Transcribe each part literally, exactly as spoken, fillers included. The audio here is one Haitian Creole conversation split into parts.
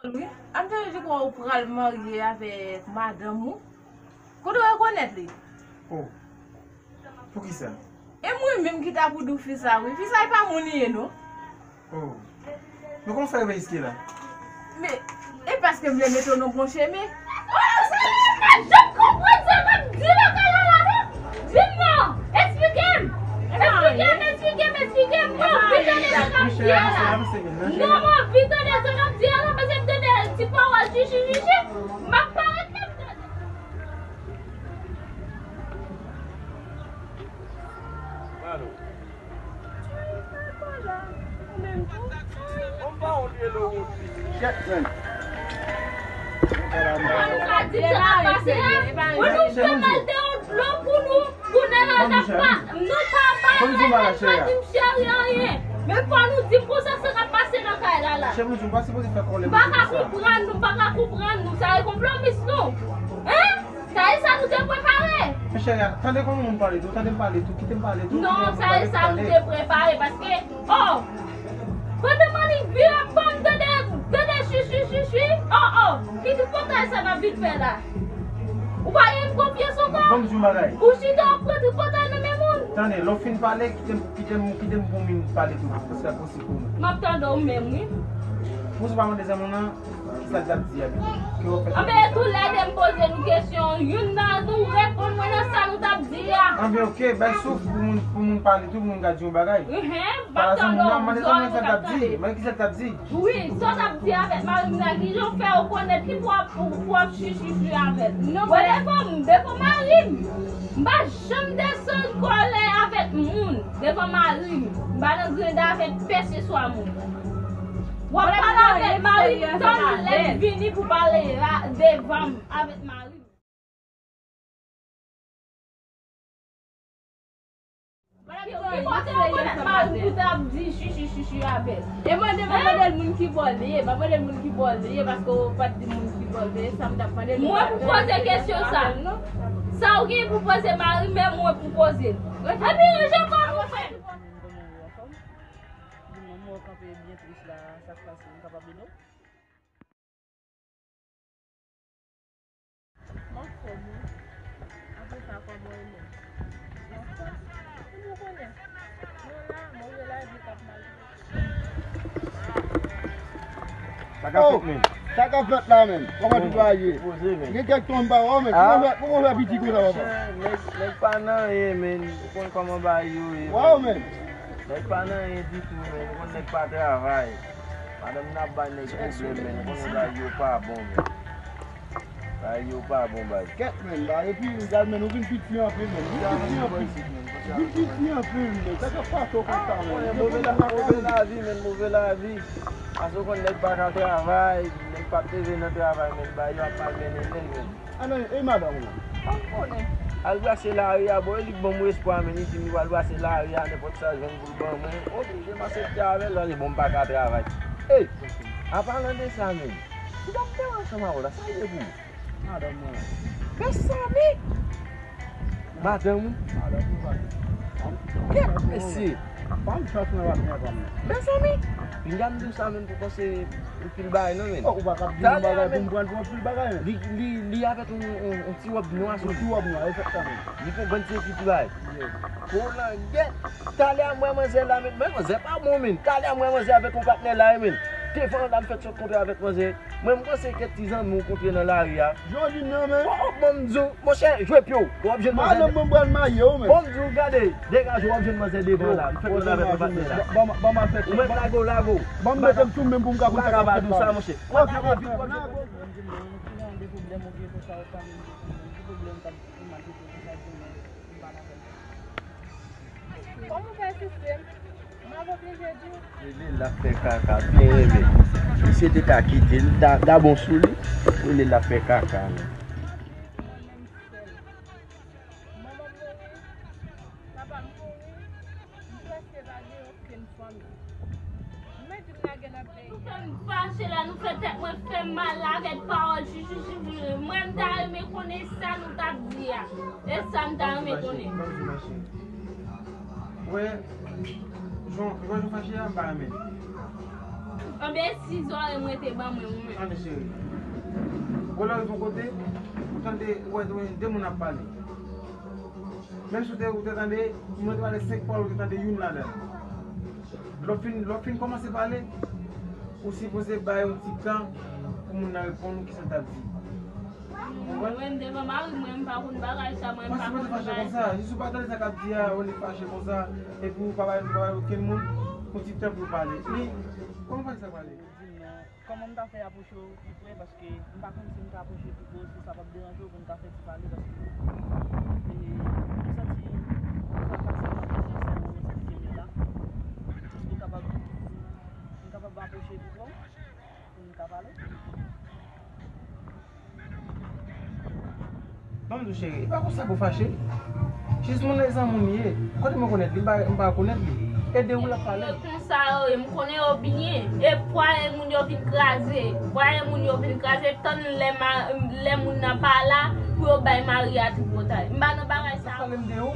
Wi, an te di kwa ou pral marye avèk madanm ou. Kote w rekonèt li? Oh, poukisa? E mwen menm ki ta pou di w fi sa, wi. Fi sa e pa moun li ye, non. Oh. Men kòman w fè rive jiske la? Men, e paske m vle mete w nan bon chemen. Oh, sa yo pa janm konprann sa m ap di lakay la la, non. Di m non. Eksplike m. Eksplike m, eksplike m, eksplike m. Mwen anvi tande sa m ap di a la. Non, mwen anvi tande sa m ap di a la, paske m tande ti pawòl chichi, chichi. M ap parèt la, m tande. Alo. Ou pa wont rele w wont pitit. Kèt, menm. Ou ka di sa k ap pase a. Ou nou fè mal de yon dlo pou nou. Kounye la, n ap pa, nou pa bay anyen, nou pa di m cheri anyen. Men fò nou di m konsa sa k ap pase nan kay la la. Cheri, nou pa sipoze fè kòlè. M pa ka konprann nou, m pa ka konprann nou. Sa e konplomis nou. Hein? Sa e sa nou te prepare? Men cheri, tande kòman moun pale tou, tande m pale tou, kite m pale tou. Non, sa e sa nou te prepare, paske, oh, pandan m annik vire m ban m tande, tande chwi, chwi, chwi, chwi. Oh, oh, ki tripotay sa n ap vin fè la? Ou pa gen konfyans ankò? Ban m di w bagay. Ou chita w ap pran tripotay nan men moun? Tande, lè w fin pale, kite m, kite m, kite m pou m vin pale tou, pou sa posib pou mwen. M ap tande w menm, wi. Pou sa pa mande zanmi w nan, kisa l t ap di a, bebe? Ki w ap fè? Anben, toulède m poze nou kesyon. Youn nan nou reponn mwen nan sa nou t ap di a. Anben, oke, bay souf pou moun, pou moun pale tou, pou moun ka di yon bagay. Mhm, m ap tande w, m ap tande w, m ap tande. Mande zanmi w sa l t ap di. Mande kisa l t ap di. Wi, sa w t ap di avèk mari m nan, ki jan w fè w konnen ki pou w ap, pou, pou w ap chichichi avè l? Bon, devan, devan mari m, m pa janm desann kòlè avèk moun. Devan mari m, m pa nan grenn avèk pèseswa moun. W ap pale avèk mari m, tann lè m vini pou pale a, devan m avèk mari m. Ki kote w konn mari m pou t ap di chichi chichi avè l? E mande, m ap mande l moun ki bò l ye, m ap mande l moun ki bò l ye, paske w pa t di m moun ki bò l ye, sa m t ap mande l. Mwen pou poze kesyon sa. Sa w gen pou poze mari m, men mwen pou poze l. Epi ranje kò nou fè. Di mwen, mwen kanpe byen tris la, sa k pase, m kapab ede w? M anfòm, wi. Apre sa, kòman w ye menm? M anfòm. Kòm ou konnen, nou la, move lavi k ap maltrete. Sa k ap fèt, menm? Sa k ap fèt la, menm? Kòman tout bagay ye? Poze, menm. Gen kèk tan m pa wè w, menm. Poko fè, poko fè piti konsa, papa. Monchè, nèg, nèg pa nan anyen, menm. Ou konn kòman bagay yo ye, menm. Waw, menm. Nèg pa nan anyen ditou, menm. Ou konn nèg pa travay. Madanm nan ap bay nèg pwoblèm, menm. Ou konnen bagay yo pa bon, menm. Bagay yo pa bon, baz. Kèt, menm, ba, epi, gad, menm, ou vin piti anpil, menm. Vin piti anpil. Vin piti anpil, menm. Sa k ap pase w konsa, menm? Move lavi, menm, move lavi. Paske ou konn nèg pa ka travay, nèg pa t leve nan travay, menm, bagay yo ap mal mennen nèg, menm. A non, e madanm ou an? Pa konnen. Al brase lari a, bon, e li k ban m espwa, men li di m li pral brase lari a, nenpòt sa l jwenn pou l ban mwen. Oblije m aksepte avè l, paske bon, m pa ka travay. Ey, an palan de sa menm, kisa m te wè ansanm avè w la, sa l ye pou ou? Madanm mwen. Mezanmi! Madanm ou? Madanm ou, pa. Kèt, mesye! Pa m chans nan maten an, pa m. Mezanmi! Pinga m di w sa menm pou panse. Yon pil bagay non, men. Oh, ou pa ka ap di yon bagay pou m pran pou yon pil bagay, men. Li, li, li avèk yon, yon, yon ti wòb nwa sou li. Yon ti wòb nwa, efektivman. Li fè yon bann ti ekip bagay. Yes. Kolangèt. Talè a m wè manzè la, men, men manzè pa bon, men. Talè a m wè manzè avèk yon patnè la, men. Devan la m fèt sot kontre avèk manzè. Mwen, m panse kèk ti zanmi w kontre nan lari a. Jodi nan, men. Oh, oh, bon, m di w, monchè, jwe pye w. W ap jwenn manzè. Madanm mwen pral marye w, men. Bon, m di w, gade, degaje w, w ap jwenn manzè devan la. M fèk konn avèk yon patnè la. Ban m, ban m al fè. Ou mèt lage w, lage w. Ban m mete m sou men pou m ka konn sa k ap fèt la. Ou pa ka di sa, monchè. Mwen pa ka viv konsa. Ki jan de pwoblèm ou gen konsa, ou pa menm gen pwoblèm, ki pwoblèm k ap fè w mal, ki pwoblèm k ap fè w mal, ou pa ka fè l. Kòman w fè sispann? M ap oblije di w. Rele l ap fè kaka, byen renmen. Misye te ka kite l, da, da bon sou li. Rele l ap fè kaka, men. Manman m mouri, papa m mouri, m prèske pa gen okenn fanmi. Mwen di m lage nan peyi a. Nou fè m fache la, nou fè tèt mwen fè m mal la avèk pawòl chichichichi. Mwen, m ta renmen konnen sa nou t ap di a. E sa m ta renmen konnen. Wè, jan, jan w fache a, m pa renmen. Anben, si zòrèy mwen te ban mwen, ou menm. Tande, cheri. Ou lè w rive yon kote, ou tande, ou wè, ou wè de moun ap pale. Menm si w te, ou te tande, moun te pale senk pawòl, ou te tande youn ladan l. Lè w fin, lè w fin kòmanse pale, ou sipoze bay yon ti tan pou moun nan reponn ou kisa l t ap di. Mwen, devan mari mwen, m pa konn bagay sa, mwen, m pa konn bagay sa. Jis ou pa tande sa k ap di a, ou li fache konsa, epi ou pa bay, ou pa bay okenn moun yon ti tan pou l pale. Li, kòman pale sa pale? Di m non, kòman m ta fè apwoche w pi pre, paske m pa konn si m ka apwoche pi pre, si sa p ap deranje w pou n ka fè ti pale, paske, e, m santi sa k pase nan tèt mwen, sa k eksplike m yo la. Èske w kapab, m kapab apwoche pi pre w pou n ka pale? Ban m di w, cheri, e pa konsa pou fache. Jis moun nan e zanmi w li ye. Kote mwen konèt li, m pa, m pa konèt li. E de ou l ap pale. Yo konsa yo ye, m konnen yo byen. E pwaye moun yo vin kraze. Pwaye moun yo vin kraze, tann lè ma-, lè moun nan pa la pou yo bay mari a tripotay. M pa nan bagay sa. Pale m de ou.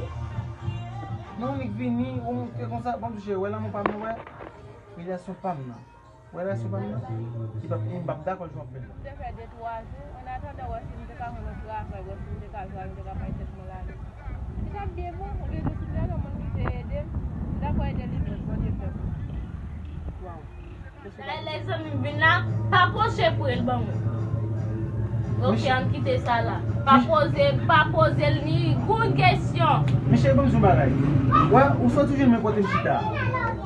Non, li vini, ou monte konsa, ban m di w, cheri, wè lanmou pa m nan, wè. Relasyon pa m nan. Wè relasyon pa m nan, li p ap, li p ap dakò jwe ap fè l. M te fè de twa jou, an atandan wè si m te ka jwenn yon travay, wè si m te ka jwenn, m te ka bay tèt mwen lajan. Li t ap byen bon, oubyen tou si m te jwenn yon moun ki te ede m, m ta pral ede li, men Bondye fè pou. Waw. Dayè lè zanmi m vin la, pa pwoche pou l ban mwen. Ok, ann kite sa la. Pa poze, pa poze l ni yon kesyon. Michel, ban m di w yon bagay. Wè, ou soti jwenn mwen kote m chita.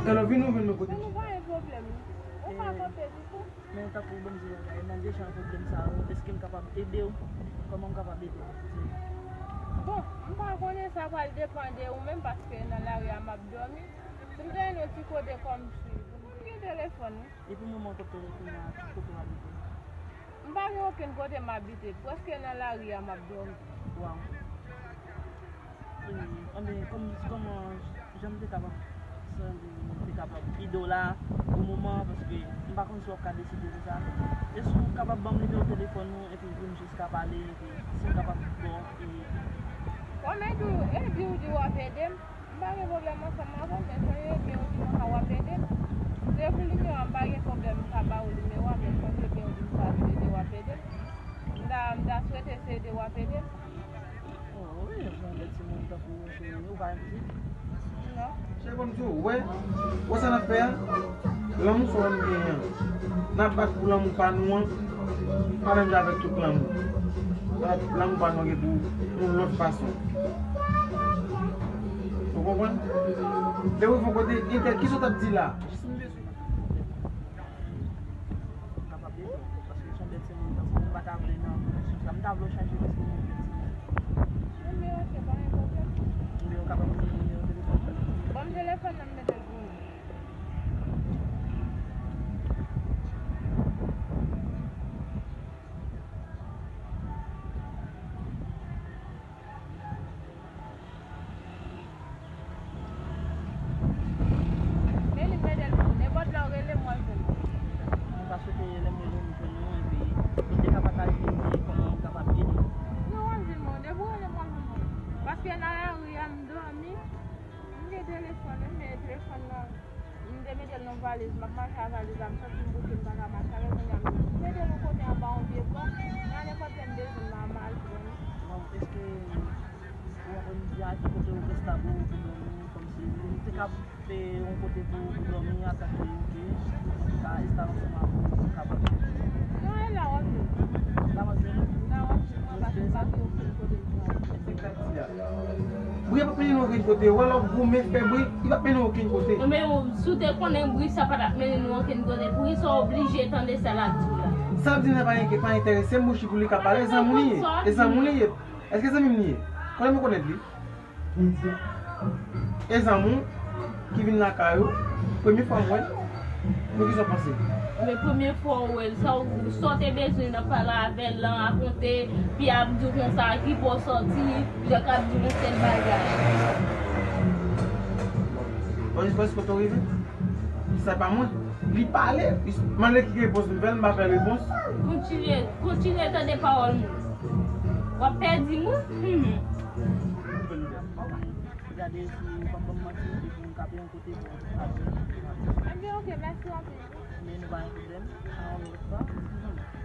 Talè w vini, ou jwenn mwen kote m chita. Ou pa kanpe ditou. Men tankou ban m di w bagay, nan de jan pwoblèm sa yo, èske m kapab ede w? Kòman m kapab ede w? Bon, m pa konnen, sa pral depann de ou menm, paske nan lari a m ap dòmi. Si m te jwenn yon ti kote kòmsi pou m gen telefòn wi. Epi moman kote w ye kounye a, ki kote w abite? M pa gen okenn kote m abite, prèske nan lari a m ap dòmi. Waw. Anben, kòman, jan m te kapab santi m te kapab ede w la pou moman an, paske m pa konn si w ap ka deside konsa. Èske w kapab ban m nimewo telefòn ou, epi pou n jis ka pale, epi si m kapab ba w, e. Kòm e di w, e di w di w ap ede m, m pa gen pwoblèm ansanm avè w, men sonje byen ou di konsa w ap ede m. Si se pou nimewo a, m pa gen pwoblèm, m ka ba ou nimewo a, men sonje byen ou di m sa se ede w ap ede m. M ta, m ta swete se ede w ap ede m. Oh, wi, jan de timoun tankou ou, cheri, ou pa menm pitit? Non. Cheri, ban m di w, wè, wè sa n ap fè a? Lanmou sa w wè m genyen an, n ap bat pou lanmou pa nou an, pa menm jan avèk tout lanmou. N ap bat lanmou pa nou an gen pou yon lòt fason. Ou konprann? Depi w fè yon kote, entèl, kisa w t ap di la? Jis m bezwen. Kapab ede w, paske w se yon bèl timoun, tankou m pa ta vle nan kondisyon sa. M ta vle w chanje paske w yon bèl timoun. Nimewo se pa yon pwoblèm. Nimewo kapab vin nimewo telefòn. Ban m telefòn nan, m mete l pou ou. Men li mèt el pou nenpòt lè w rele m, w ap jwenn mwen. Mwen pa swete lè m rele w, m jwenn ou, epi pou n te ka pataje ide kòman m kapab ede w. Non, w ap jwenn mwen. Depi w rele m, w ap jwenn mwen. Paske nan lari a, m dòmi, m gen telefòn wi, men telefòn nan, m te mete l nan valiz, m ap mache ak valiz la, m santi m bouke, m pa ka mache avè l, kounye a m mete l yon kote anba yon vye bwa, nan nenpòt lè m bezwen m, m a, m al jwenn. Bon, èske ou konn di a ki kote ou prèske ta pou, pou dòmi, kòmsi ou te ka fè yon kote pou, pou dòmi, atak ke ou te, ka enstale ansanm avè w, pou kapab. Non, e la w ap jwenn. La w ap jwenn? La w ap jwenn mwen, paske m pa gen okenn kote m pral. Bri a p ap mennen nou okenn kote. Wè lè w goumen fè bri, li p ap mennen w okenn kote. Ebyen, si w te konnen bri sa pa t ap mennen nou okenn kote, poukisa w oblije tande sa l ap di w la? Sa l ap di la pa, pa enterese m, bouch li pou li ka pale, zanmi w li ye. E zanmi w li ye. Èske zanmi m li ye? Kote mwen konèt li? E zanmi w ki vin lakay ou, premye fwa m wè l. Poukisa w panse? Men premye fwa w wè l, sa w, sa w te bezwen nan pale avè l lan, rakonte, epi ap di w konsa, ki bò w sòti, jan k ap di w yon sèl bagay. Bon, jis kote w rive? Sa pa mwen. Li pale, malgre ki repons m fè l, m pa fè repons. Kontinye, kontinye tande pawòl moun. W ap pèdi moun. Hmm. Gade si w p ap ban m manti, epi m ka peye yon kote pou w. Ebyen, oke, mèsi anpil. Nou pa gen pwoblèm. Sa yon lòt fwa.